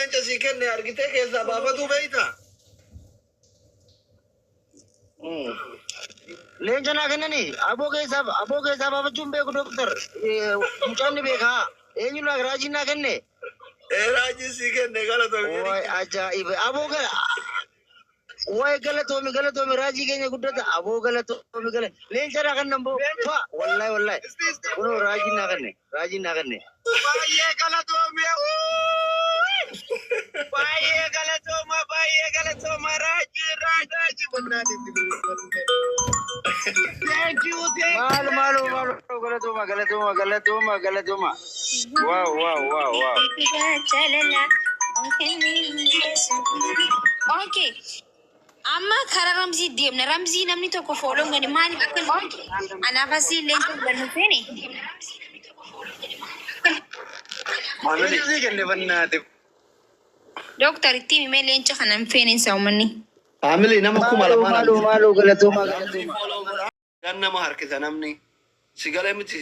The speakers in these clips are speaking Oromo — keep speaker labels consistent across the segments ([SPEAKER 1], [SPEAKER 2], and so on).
[SPEAKER 1] leenca sii kenne argitee keessaa baafatuu beeyta?
[SPEAKER 2] Leenca naa kennani aboo keessaa baafachuun beeku, doktar. Mucaan ni beekaa. Eenyu naa raajiin naa kenne.
[SPEAKER 1] Ee, raajii sii kenne, galatoomi.
[SPEAKER 2] Waay, ajaa'iba! Aboo gala. Waay, galatoomi, galatoomi, raajii keenya guddata. Aboo, galatoomi, gala. Leenca naa kennan boo. Fa wallahi, wallahi. Kunoo raajiin naa kenne. Raajiin naa kenne.
[SPEAKER 3] Baay'ee galatoome. Baay'ee galatooma, baay'ee galatooma, raajii, raajii bannaatitti. Thank you, thank you.
[SPEAKER 2] Maalo, maalo, maalo, galatooma, galatooma, galatooma, galatooma. Wow.
[SPEAKER 4] Okay. Amma karaa Ramzii deemna. Ramzii namni tokko follow gadi maaliif akka anaaf asii leenca fudhannu feene?
[SPEAKER 2] Eenyu sii kenne bannaate?
[SPEAKER 4] Dooktar, itti himee leenca kana hin feene isa uummanni.
[SPEAKER 1] Family nama kuma
[SPEAKER 2] Maalo,
[SPEAKER 1] lamaan
[SPEAKER 2] maalo, maalo, galatooma, galatooma.
[SPEAKER 1] Gan nama harkisa namni si galee miti.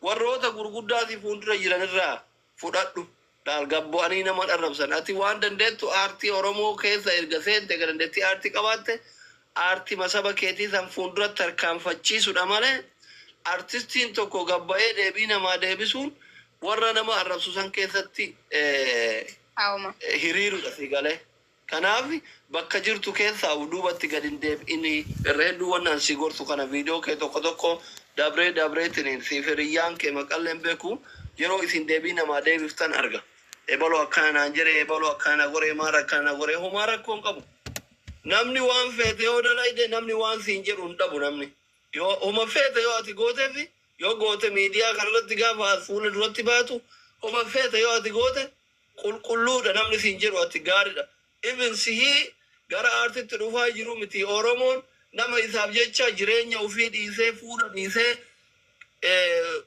[SPEAKER 1] Warroota gurguddaa si fuuldura jiranirraa fudhadhu. Laal, gabbu'anii nama arrabsan. Ati waan dandeettu aartii Oromoo keessa erga seente, erga dandeettii aartii qabaatte, aartii masaba keetii san fuulduratti tarkaanfachiisudha malee, artistiin tokko gabba'ee deebii namaa deebisuun warra nama arrabsu san keessatti
[SPEAKER 4] Haa'uma.
[SPEAKER 1] hiriirudha, si galee. Kanaaf bakka jirtu keessaa of duubatti gad hin deebi'ini. Irra hedduu wannan si gorsu kana, viidiyoo kee tokko tokko dabree dabreetiniin siif hiriyyaan kee maqalleen beeku yeroo isin deebii namaa deebiftan arga. Ebaloo akkana naan jedhe, ebaloo akkana na godhe, maal akkana na godhe, homaa rakkoo hin qabu. Namni waan feete yoo dalayde, namni waan siin jedhu hin dhabu namni. Yoo homa feete yoo ati gootefi yoo goote, miidiyaa kanarratti gaafa fuula duratti baatu, homa feete yoo ati goote qulqulluudha namni siin jedhu, ati gaariidha. Even sihii gara aartitti dhufaa jiru miti, Oromoon nama isaaf jecha jireenya ofii dhiisee, fuudha dhiisee,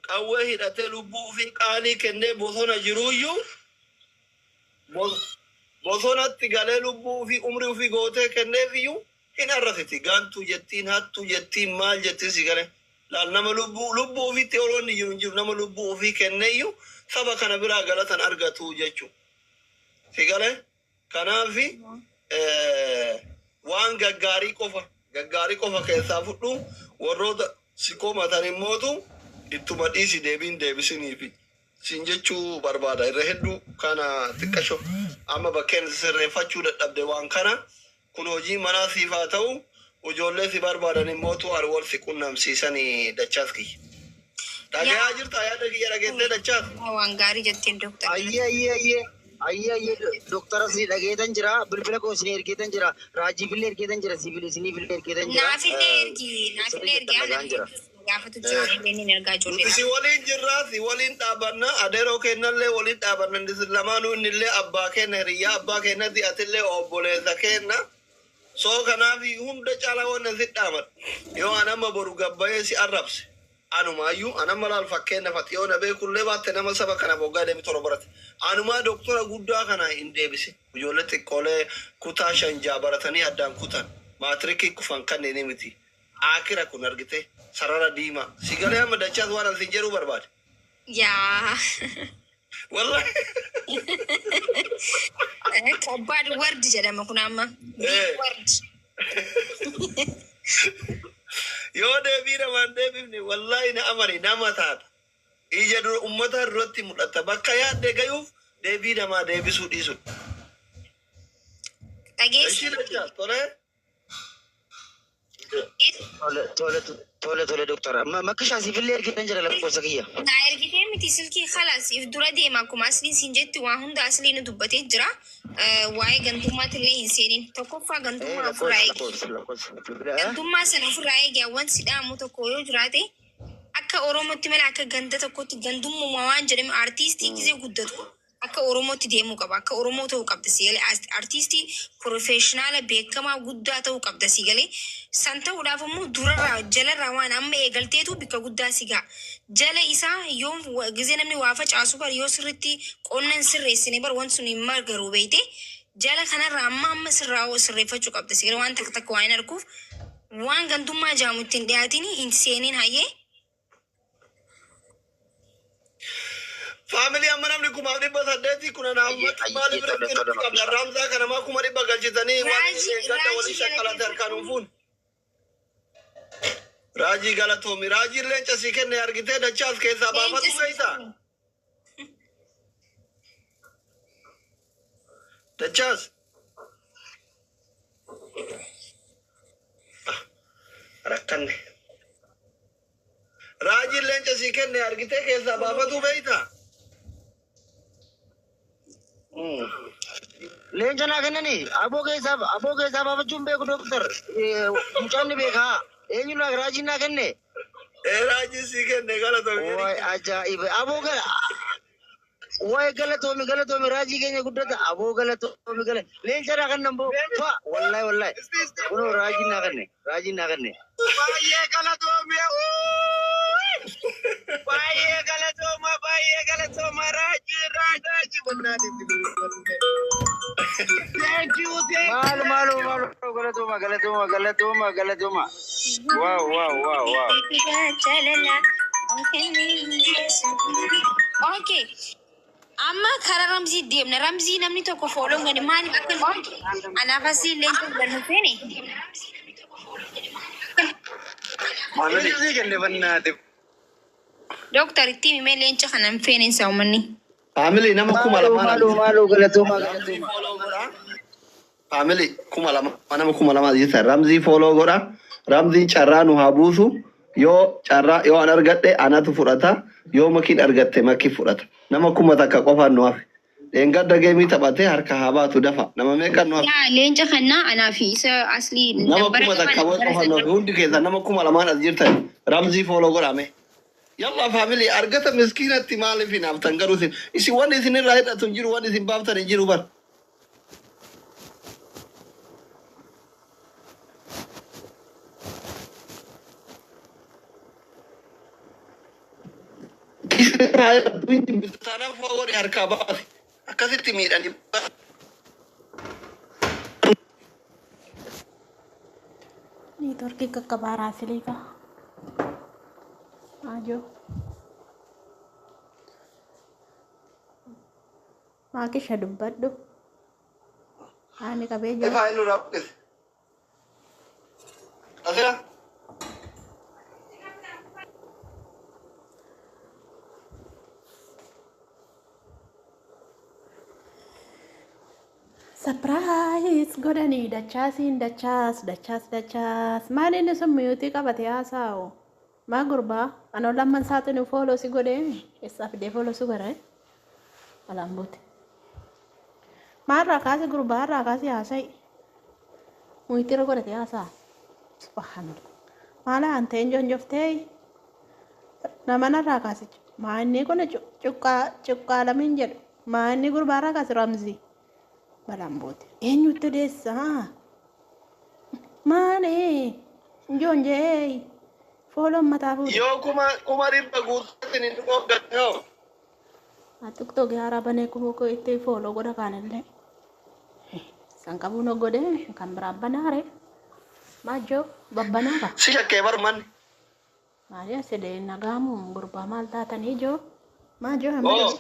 [SPEAKER 1] qawwee hidhatee, lubbuu ofii qaalii kennee bosona jiruuyyuu, bosonatti galee lubbuu ofii, umrii ofii gootee kenneefiyyuu hin arrasiti. Gaantuu jettiin, hattuu jettiin, maal jettiin, si galee. Laal, nama lubbuu ofiitti oloonni jiru hin jiru, nama lubbuu ofii kenneeyyuu saba kana biraa galatan argatu jechuudha. Si galee? Kanaafi waan gaggaarii qofa keessaa fudhu. Warroota si komatan immootu ittuma dhiisi, deebiin deebisiniifi siin jechuu barbaada. Irra hedduu kana xiqqasho amma bakkeen sirreeffachuu dadhabde, waan kana kun hojii manaa siif haa ta'u. Ijoollee si barbaadan immootu wal si qunnamsiisanii. Dachaas kiyya. Dhagayaa jirta? Yaada kiyya dhageessee, Dachaas?
[SPEAKER 4] Waan gaarii jetteen, dooktar.
[SPEAKER 2] Ayyee, ayyee, ayyee. Ayyee, ayyee, doktara, isin dhageetan jira. Bilbila koo isin ergeetan jira. Raajiifillee ergeetan jira. Siifil isiniifillee ergeetan jira.
[SPEAKER 4] Naafillee ergi, naafillee ergi.
[SPEAKER 2] Dhagaan jira.
[SPEAKER 4] Gaafatu jira, illee ni ergaa
[SPEAKER 1] Nuti si
[SPEAKER 4] ijoolleedha.
[SPEAKER 1] waliin jirraa, si waliin dhaabanna, adeeroo kennallee waliin dhaabanna. Isin lamaanuu, innillee abbaa kenna, hiriyyaa abbaa kennati, atillee obboleessa kenna. So kanaaf hunda caalaa wanna si dhaaban, yoo an amma boru gabbayee si arrabse, anumaayyuu an amma laal, fakkeenya fati yoo na beekullee baatte, nama saba kanaaf waggaa 27 barate, anumaa doktora guddaa kana hin deebisin. Ijoollee xiqqoolee kutaa 5 6 baratanii addaan kutan, maatirikii kufan kanneen miti. Akira kun argite sarara diimaa, si galee amma, Dachaas, waan an sin jedhuu barbaade?
[SPEAKER 4] Yaa.
[SPEAKER 1] Wallahi.
[SPEAKER 4] Kabbaad word jedhama kun amma. Big word.
[SPEAKER 1] Yoo deebii namaan deebifne, wallahi na amani, nama taata. Ija dura ummata duratti mul'ata. Bakka yaadde gayuuf deebii namaa deebisuu dhiisudha.
[SPEAKER 4] Dhageessi.
[SPEAKER 1] Ishii, Dachaas, tolee.
[SPEAKER 2] Tole, tole, tole, tole, doktara. Makkishaa, siifillee ergeetan jira lakkoofsa kiyya.
[SPEAKER 4] Naa ergitee miti silkii, khalaas, if dura deema. Akkuma asliin siin jetti, waa hunda asliin nu dubbatee jira. Waa'ee gantummaatti illee hin seenin. Tokkoffaa
[SPEAKER 2] Eh,
[SPEAKER 4] gantummaa ofirraa
[SPEAKER 2] lakkoofsa,
[SPEAKER 4] eegi.
[SPEAKER 2] lakkoofsa, lakkoofsa. Bilbila.
[SPEAKER 4] Gantummaa sana ofirraa eegi. Wanti si dhaamu tokko yoo jiraate, akka Oromootti malee akka ganda tokkotti gandummaa waan jedhame, artiistii gisee guddatu akka Oromootti deemuu qaba. Akka Oromoo ta'uu qabda si galee. Artiistii professional beekamaa guddaa ta'uu qabda, si galee. San ta'uudhaaf immoo durarraa jalarraa waan amma eegalteetu bikka guddaa si ga'a. Jala isaa yoo gisee namni waa facaasu bar, yoo sirritti qonna hin sirreessine bar, wanti sun hin margaru, beeyte. Jala kanarraa amma amma sirraa sirreeffachuu qabda, si galee. Waan takka takka waan hin arguuf, waan gandummaa jaamu ittiin dhiyaatiin hin seenin, hayyee.
[SPEAKER 1] Family, amma namni 1800 kun anaaf maaliif
[SPEAKER 2] Tole, tole,
[SPEAKER 1] rakkina qabda? Raamsaa kanamaa 100,000 galchitanii waan
[SPEAKER 4] Raajii
[SPEAKER 1] eeggadha walii
[SPEAKER 4] raajii
[SPEAKER 1] shakkalate harkaan
[SPEAKER 4] galateeffadhu.
[SPEAKER 1] hin fuun. Raajii galatoomi. Raajiin leenca sii kenne argitee dachaas keessaa
[SPEAKER 4] Leenca
[SPEAKER 1] baafatu
[SPEAKER 4] sii
[SPEAKER 1] beektaa?
[SPEAKER 4] kenne.
[SPEAKER 1] Dachaas. Rakkanne. Raajiin leenca sii kenne argitee keessaa baafatu beektaa?
[SPEAKER 2] Leenca naa kennani aboo keessaa baafachuun beeku dooktar. Mucaan ni beekaa. Eenyu naa raajiin naa kenne.
[SPEAKER 1] Ee, raajii sii kenne, galatoomi.
[SPEAKER 2] Waay ajaa'iba, aboo gala. Waay galatoomi, galatoomi, raajii keenya guddata, aboo galatoomi, gala. Leenca naa kennan boo fa, wallahi wallahi. Kunoo raajiin naa kenne, raajiin naa kenne.
[SPEAKER 3] Baay'ee galatoome. Baay'ee galatooma, baay'ee galatooma, raajii raajii wannaati. Thank you, thank
[SPEAKER 2] Maalo maalo maalo, galatooma galatooma galatooma galatooma. Wow wow wow wow.
[SPEAKER 4] Okay. Amma karaa Ramzii deemna. Ramzii namni tokko follow gadi maaliif akka anaaf asii leenca fudhannu feene?
[SPEAKER 1] Family.
[SPEAKER 2] Eenyu sii kenne bannaate?
[SPEAKER 4] Dooktar, itti himee leenca kana hin feene isa uummanni.
[SPEAKER 1] Family, nama kuma
[SPEAKER 2] Maalo
[SPEAKER 1] lamaa
[SPEAKER 2] maalo maalo, galatooma
[SPEAKER 1] Ramzii
[SPEAKER 2] galatooma.
[SPEAKER 1] follow godha. Family, 2000, nama 2000 jirtan Ramzii follow godha. Ramziin carraa nu haa buusu. Yoo carraa yoo an argadhe anatu fudhata. Yoo makiin argatte makii fudhata. Nama 1000 qofaan nu hafe. Dheengadda game taphatee harka haa baatu dafa. Nama meeqan nu hafe?
[SPEAKER 4] Yaa leenca kana anaa fi isa aslii
[SPEAKER 1] Nama
[SPEAKER 4] dabbara
[SPEAKER 1] 1000
[SPEAKER 4] qaban
[SPEAKER 1] qofa
[SPEAKER 4] bara
[SPEAKER 1] nu hafe. Hundi keessan nama 2000 as jirtan Ramzii follow godhame. Yalla family, argata miskiinatti maaliif hin haftan garuu isin wanni isin irraa hidhatu hin jiru, wanni isin baaftan hin jiru bar. Isin irraa hidhatu hin jiru. Taanaaf warri harkaa baase akkasitti miidhanii.
[SPEAKER 5] Networkii qaqqabaaraa siliikaa. Maajoo. Maakisha dubbadhu. Ani qabee jiru.
[SPEAKER 1] Ifaa inni irraa buqqise. Asira.
[SPEAKER 5] Surprise godhanii dachaasiin dachaas dachaas dachaas. Maal inni sun mute qabate haasa'u? Maa gurbaa? Anoo lamman saaxinu follow si godhee eessaa fidee follow si godhee? Alaan buute. Maalirraa kaasi, gurbaa irraa kaasi haasa'i. Mute irra godhate haasa'a. Subhaanallah. Maala hanteen jonjoftee nama narraa kaasi. Maa inni kun cuqqaa cuqqaalamiin jedhu. Maa inni gurbaa irraa kaasi Ramzii. Balaan buute. Eenyutti odeessaa? Maali? Joonjee. Follown mataa fuudhe.
[SPEAKER 1] Yoo 100,000 guutuutti hin qooggatte hoo?
[SPEAKER 5] TikTok haaraa banee kuma itti follow godha kaanillee. San qabuun godhee kan biraa banaare. Maajoo babbanaa ka.
[SPEAKER 1] Si shakkee bar manni.
[SPEAKER 5] Maali asidee nagaamu gurbaa maal taatanii ijoo? Maajoo hamma
[SPEAKER 1] Oo.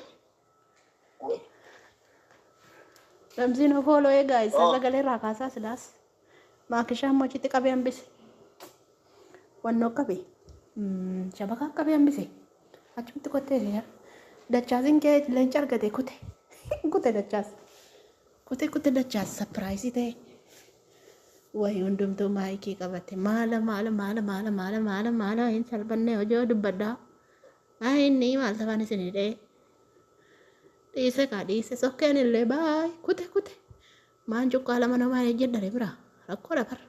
[SPEAKER 5] Ramziin follow eegaa isa
[SPEAKER 1] Oo.
[SPEAKER 5] sagalee irraa kaasaa silaas. Maakishaa immoo achitti qabee hambise. Wannoo qabe. Shabakaa qabee hambise. Achumatti qottee jira. Dachaasiin kee leenca argate kute. Kute dachaas. Kute kute dachaas surprise ta'e. Wayi hundumtuu mic qabate. Maala maala maala maala maala maala maala, hin salphannee hojii dubbadhaa. Haa, inni maal tafaan isinii dha'e. Dhiise kaa dhiise, sokkeen illee baay kute kute. Maan cuqqaa lama namaa ejjedhare bira rakkoodha bara.